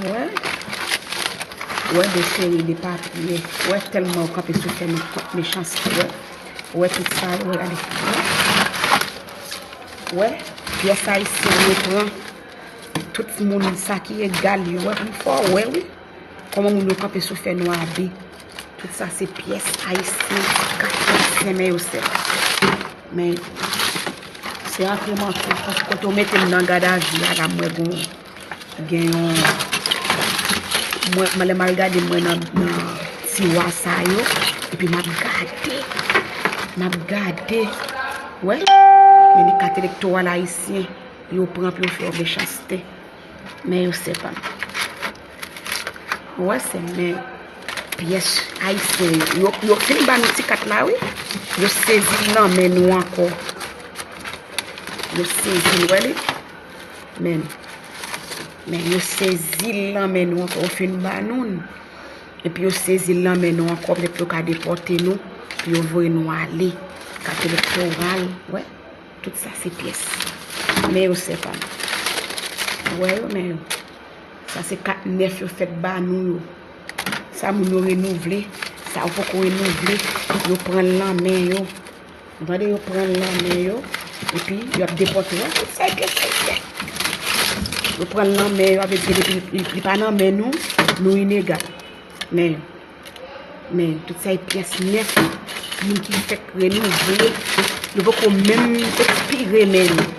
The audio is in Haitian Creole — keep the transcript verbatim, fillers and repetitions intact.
Wè, wè de cheri, de papye. Wè tèlman yo kanpe sou fè nou kont mechanste. Wè, wè tout sa yo, wè gade. Wè, pyès ayisyen yo pran. Tout moun sa ki egal yo, wè pi fò, wè wi. Kòman moun yo kanpe sou fè nou abi. Tout sa se pyès ayisyen, kat ayisyen, men yo sèl. Men se antre m antre, paske kote w mete m nan gadavi a la, m wè gon, gen yon, mwen, mwen lè m al gade mwen nan, nan tiwa sa yo, epi m ap gade, m ap gade, wè, men li kat elektoral ayisyen, yo pran pou yo fè yo mechanste, men yo sèpan. Wè se men pyès ayisyen yo. Yo, yo fin ba nou ti kat la wi. Yo sezi l nan men nou ankò. Yo sezi l, wè li. Men, men yo sezi l nan men nou ankò. Yo fin ba nou l. Epi yo sezi l nan men nou ankò. Petèt pou yo ka depòte nou. Pou yo voye nou ale. Kat elektoral, wè. Tout sa se pyès. Men yo sèpan. Wè yo, men yo. Sa se kat nèf yo fèk ba nou yo. Sa moun yo renouvle, sa yo poko renouvle, yo pran l nan men yo. Ou tande, yo pran l nan men yo, epi yo ap depòte yo. Tout sa e pyès ayisyen. Yo pran l nan men yo, avèk depi li, li pa nan men nou, nou inegal. Men yo. Men tout sa e pyès nèf, moun ki fèk renouvle, yo poko menm ekspire men yo.